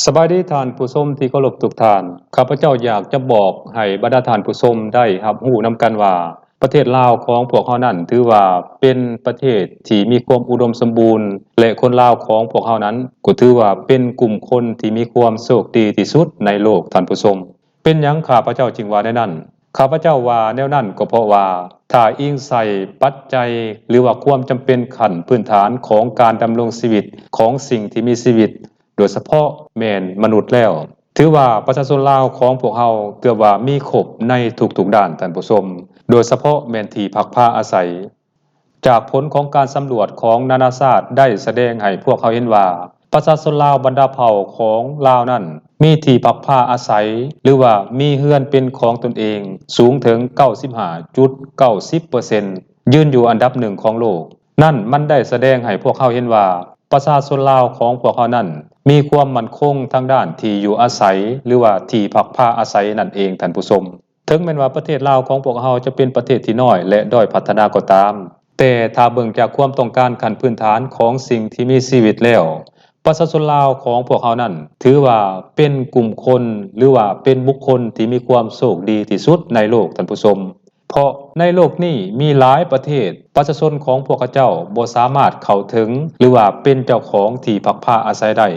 ສະບາຍດີທ່ານຜູ້ຊົມທີ່ເຄົາລົບທຸກທ່ານ. ຂ້າພະເຈົ້າຢາກຈະບອກໃຫ້ບັນດາທ່ານຜູ້ຊົມໄດ້ຮັບຮູ້ນຳກັນວ່າ ປະເທດລາວຂອງພວກເຮົານັ້ນຖືວ່າເປັນປະເທດທີ່ມີຄວາມອຸດົມສົມບູນ ແລະ ຄົນລາວຂອງພວກເຮົານັ້ນກໍຖືວ່າເປັນກຸ່ມຄົນທີ່ມີຄວາມໂຊກດີທີ່ສຸດໃນໂລກ, ທ່ານຜູ້ຊົມ. ເປັນຫຍັງຂ້າພະເຈົ້າຈຶ່ງວ່າແນວນັ້ນ? ຂ້າພະເຈົ້າວ່າແນວນັ້ນກໍເພາະວ່າ ຖ້າອີງໃສ່ປັດໄຈ ຫຼືວ່າຄວາມຈຳເປັນຂັ້ນພື້ນຖານຂອງການດຳລົງຊີວິດຂອງສິ່ງທີ່ມີຊີວິດ, ໂດຍສະເພາະແມ່ນມະນຸດແລ້ວ, ຖືວ່າປະຊາຊົນລາວຂອງພວກເຮົາເກືອບວ່າມີຄົບໃນທຸກໆດ້ານ, ທ່ານຜູ້ຊົມ, ໂດຍສະເພາະແມ່ນທີ່ພັກພາອາໄສ. ຈາກຜົນຂອງການສຳຫຼວດຂອງນານາຊາດໄດ້ສະແດງໃຫ້ພວກເຮົາເຫັນວ່າ ປະຊາຊົນລາວບັນດາເຜົ່າຂອງລາວນັ້ນ ມີທີ່ພັກພາອາໄສ ຫຼືວ່າມີເຮືອນເປັນຂອງຕົນເອງສູງເຖິງເກົ້າສິບຫ້າຈຸດເກົ້າສິບເປີເຊັນ ຢືນຢູ່ອັນດັບໜຶ່ງຂອງໂລກ. ນັ້ນມັນໄດ້ສະແດງໃຫ້ພວກເຮົາເຫັນວ່າ ປະຊາຊົນລາວຂອງພວກເຮົານັ້ນ ມີຄວາມໝັ້ນຄົງທາງດ້ານທີ່ຢູ່ອາໄສ ຫຼືວ່າທີ່ພັກພາອາໄສນັ້ນເອງ, ທ່ານຜູ້ຊົມ. ເຖິງແມ່ນວ່າປະເທດລາວຂອງພວກເຮົາຈະເປັນປະເທດທີ່ນ້ອຍ ແລະ ດ້ອຍພັດທະນາກໍຕາມ, ແຕ່ຖ້າເບິ່ງຈາກຄວາມຕ້ອງການຂັ້ນພື້ນຖານຂອງສິ່ງທີ່ມີຊີວິດແລ້ວ, ປະຊາຊົນລາວຂອງພວກເຮົານັ້ນ ຖືວ່າເປັນກຸ່ມຄົນ ຫຼືວ່າເປັນບຸກຄົນທີ່ມີຄວາມໂຊກດີທີ່ສຸດໃນໂລກ, ທ່ານຜູ້ຊົມ. ເພາະໃນໂລກນີ້ມີຫຼາຍປະເທດ ປະຊາຊົນຂອງພວກເຂົາເຈົ້າບໍ່ສາມາດເຂົ້າເຖິງ ຫຼືວ່າເປັນເຈົ້າຂອງທີ່ພັກພາອາໄສໄດ້,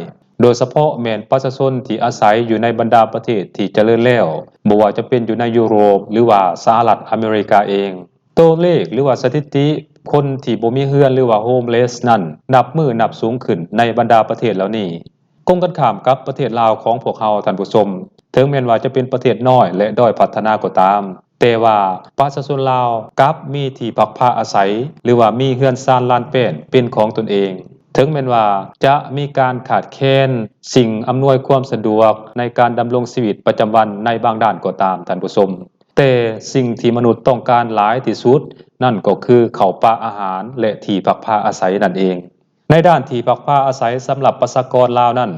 ໂດຍສະເພາະແມ່ນປະຊາຊົນທີ່ອາໄສຢູ່ໃນບັນດາປະເທດທີ່ຈະເລີນແລ້ວ, ບໍ່ວ່າຈະເປັນຢູ່ໃນຢູໂຣບ ຫຼືວ່າສະຫະລັດອາເມລິກາເອງ. ໂຕເລກ ຫຼືວ່າສະຖິຕິຄົນທີ່ບໍ່ມີເຮືອນ ຫຼືວ່າໂຮມເລສນັ້ນ ນັບມື້ນັບສູງຂຶ້ນໃນບັນດາປະເທດເຫຼົ່ານີ້. ກົງກັນຂ້າມກັບປະເທດລາວຂອງພວກເຮົາ, ທ່ານຜູ້ຊົມ, ເຖິງແມ່ນວ່າຈະເປັນປະເທດນ້ອຍ ແລະ ດ້ອຍພັດທະນາກໍຕາມ, ແຕ່ວ່າປະຊາຊົນລາວກັບມີທີ່ພັກພາອາໄສ ຫຼືວ່າມີເຮືອນຊານລານແປ້ນເປັນຂອງຕົນເອງ, ເຖິງແມ່ນວ່າຈະມີການຂາດແຄນສິ່ງອຳນວຍຄວາມສະດວກໃນການດຳລົງຊີວິດປະຈຳວັນໃນບາງດ້ານກໍຕາມ, ທ່ານຜູ້ຊົມ. ແຕ່ສິ່ງທີ່ມະນຸດຕ້ອງການຫຼາຍທີ່ສຸດ ນັ້ນກໍຄືເຂົ້າປາອາຫານ ແລະ ທີ່ພັກພາອາໄສນັ້ນເອງ. ໃນດ້ານທີ່ພັກພາອາໄສສຳລັບປະຊາກອນລາວນັ້ນ,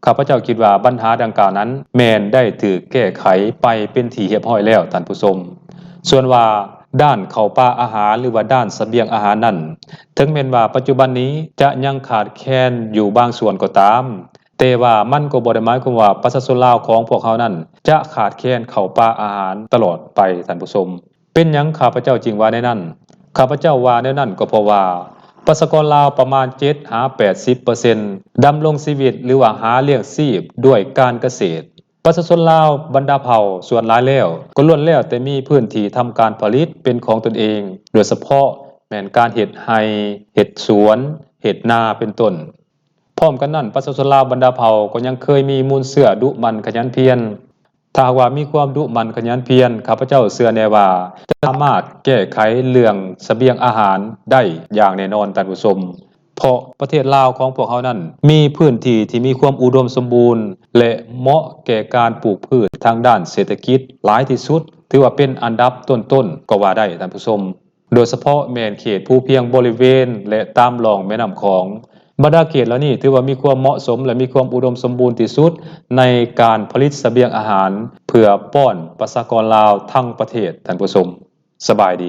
ຂ້າພະເຈົ້າຄິດວ່າບັນຫາດັ່ງກ່າວນັ້ນແມ່ນໄດ້ຖືກແກ້ໄຂໄປເປັນທີ່ຮຽບຮ້ອຍແລ້ວ, ທ່ານຜູ້ຊົມ. ສ່ວນວ່າດ້ານເຂົ້າປາອາຫານ ຫຼືວ່າດ້ານສະບຽງອາຫານນັ້ນ, ເຖິງແມ່ນວ່າປັດຈຸບັນນີ້ຈະຍັງຂາດແຄນຢູ່ບາງສ່ວນກໍຕາມ, ແຕ່ວ່າມັນກໍບໍ່ໄດ້ໝາຍຄວາມວ່າປະຊາຊົນລາວຂອງພວກເຮົານັ້ນຈະຂາດແຄນເຂົ້າປາອາຫານຕະຫຼອດໄປ, ທ່ານຜູ້ຊົມ. ເປັນຫຍັງຂ້າພະເຈົ້າຈຶ່ງວ່າແນວນັ້ນ? ຂ້າພະເຈົ້າວ່າແນວນັ້ນກໍເພາະວ່າ ປະຊາກອນລາວປະມານເຈັດຫາແປດສິບເປີເຊັນ ດຳລົງຊີວິດ ຫຼືວ່າຫາລ້ຽງຊີບດ້ວຍການກະເສດ. ປະຊາຊົນລາວບັນດາເຜົ່າສ່ວນຫຼາຍແລ້ວ ກໍລ້ວນແລ້ວແຕ່ມີພື້ນທີ່ທຳການຜະລິດເປັນຂອງຕົນເອງ, ໂດຍສະເພາະແມ່ນການເຮັດໄຮ່, ເຮັດສວນ, ເຮັດນາ ເປັນຕົ້ນ. ພ້ອມກັນນັ້ນ, ປະຊາຊົນລາວບັນດາເຜົ່າກໍຍັງເຄີຍມີມູນເຊື້ອດຸໝັ່ນຂະຫຍັນພຽນ. ຖ້າຫາກວ່າມີຄວາມດຸໝັ່ນຂະຫຍັນພຽນ, ຂ້າພະເຈົ້າເຊື່ອແນ່ວ່າຈະສາມາດແກ້ໄຂເລື່ອງສະບຽງອາຫານໄດ້ຢ່າງແນ່ນອນ, ທ່ານຜູ້ຊົມ. ເພາະປະເທດລາວຂອງພວກເຮົານັ້ນ ມີພື້ນທີ່ທີ່ມີຄວາມອຸດົມສົມບູນ ແລະ ເໝາະແກ່ການປູກພືດທາງດ້ານເສດຖະກິດຫຼາຍທີ່ສຸດ, ຖືວ່າເປັນອັນດັບຕົ້ນໆກໍວ່າໄດ້, ທ່ານຜູ້ຊົມ. ໂດຍສະເພາະແມ່ນເຂດພູພຽງບໍລິເວນ ແລະ ຕາມລ່ອງແມ່ນ້ຳຂອງ. ບັນດາເຂດເຫຼົ່ານີ້ຖືວ່າມີຄວາມເໝາະສົມ ແລະ ມີຄວາມອຸດົມສົມບູນທີ່ສຸດໃນການຜະລິດສະບຽງອາຫານ ເພື່ອປ້ອນປະຊາກອນລາວທັງປະເທດ, ທ່ານຜູ້ຊົມ. ສະບາຍດີ.